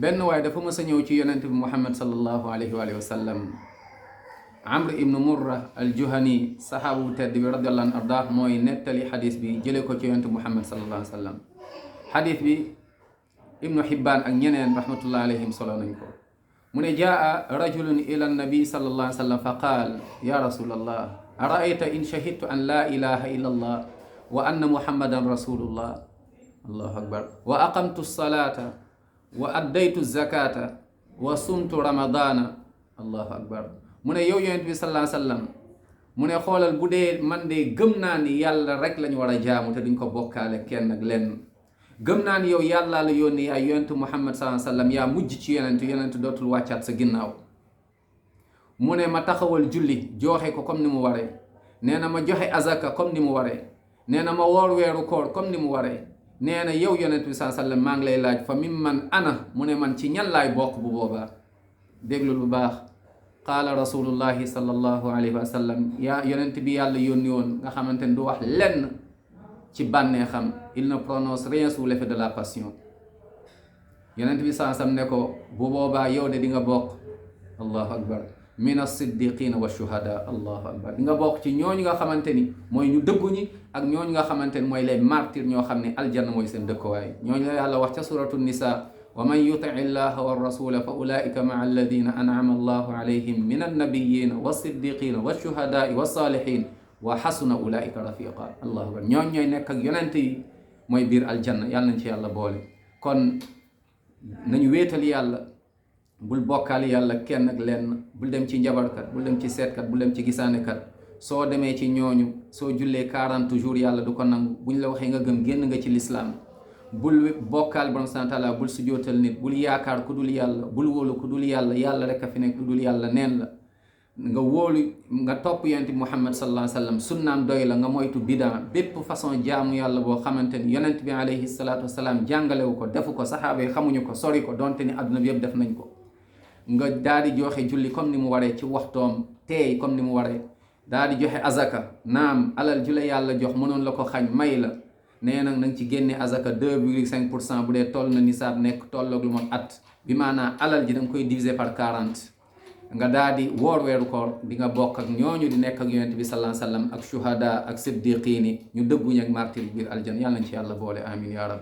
benn waaye dafa mës a ñëw ci yonent bi Muhammad sallallahu alayhi wa sallam. Amr ibnu Murra al-Juhani saxaabu bu tedd bi radiyallahu anhu ardah mooy nettali xadis bi jëlee ko ci yonent Muhammad sallallahu alayhi wa sallam. xadis bi Ibnu Hibbaan ak ñeneen rahmatullahi alayhim solo nañ ko. mu ne jaa rajulun ila nabi sallallahu alayhi wa sallam fa qaal ya rasulallah araayta in shahidtu an la ilaha illa allah wa anna muhammadan rasulullah allahu akbar wa aqamtu salata wa addaytu zakata wa sumtu ramadana allahu akbar. mu ne yow yonent bi sallallahu alayhi wa sallam mu ne xoolal bu dee man de gëm naa ni yàlla rek lañ war a jaamu te duñ ko bokkaale kenn ak lenn. gëm naa ni yow yàlla la yónni yaay yonentu Muhammad sallallahu alayhi wa sallam yaa mujj ci yonent dootul wàccaat sa ginnaaw. mu ne ma taxawal julli joxe ko comme ni mu waree. nee na ma joxe azaka comme ni mu waree. nee na ma woor weeru koor comme ni mu waree. nee na yow yonent bi sallallahu alayhi wa sallam maa ngi lay laaj fa mimman ana mu ne man ci ñan laay bokk bu boobaa. déglul bu baax. qaala rasulullahi sallallahu alayhi wa sallam yaa yonent bi yàlla yónni woon nga xamante ne du wax lenn ci bànneexam, il ne prononce rien sous l'effet de la passion. yonent bi sansam ne ko bu boobaa yow de di nga bokk allahu akbar min as-siddiqina wa shuhada allahu akbar di nga bokk ci ñooñu nga xamante ni mooy ñu dëggu ñi ak ñooñu nga xamante ni mooy les martyrs ñoo xam ne aljanna mooy seen dëkkuwaay. ñooñu la yàlla wax ca suratu nisa wa man yuti illaha wa rasula fa ulaika maa alladina an'ama allahu alayhim min annabiyina wa siddiqina wa shuhadaai wa salihin wa xasuna ulaika rafiqa allahu akbar. ñooñ ñooy nekk ak yonent yi mooy biir aljanna yàlla nañ ci yàlla boole. kon nañu wéetal yàlla, bul bokkaal yàlla kenn ak lenn, bul dem ci njabarkat, bul dem ci seetkat, bul dem ci gisaanekat. soo demee ci ñooñu soo jullee 40 jours yàlla du ko nangu. buñ la waxee nga gëm génn nga ci lislaam. bul bokkaal borom subhaanahu wa taala, bul sujootal nit, bul yaakaar ku dul yàlla, bul wóolu ku dul yàlla, yàlla rek a fi nekk ku dul yàlla neen la. nga wóolu nga topp yonent bi Muhammad sallallahu alayhi wa sallam sunnaam doy la, nga moytu bidaa, bépp façon jaamu yàlla boo xamante ni yonent bi alayhi salaatu wasalaam jàngalewu ko, defu ko, saxaaba yi xamuñu ko, sori ko, donte ni adduna bi yëpp def nañ ko. nga daal di joxe julli comme ni mu waree ci waxtoom, teey comme ni mu waree, daal di joxe azaka. naam alal ju la yàlla jox mënoon la ko xañ may la, nee nag nañ ci génne azaka 2,5% bu dee toll na nisaab nekk tolloog lu mot at, bi maanaam alal ji da nga koy diviser par 40. nga daal di woor weeru koor, di nga bokk ak ñooñu di nekk ak yonent bi sallallahu alayhi wa sallam ak shuhada ak siddiqiini ñu dëgguñ ak martir biir aljan. yàlla nañ ci yàlla boole amin ya rab.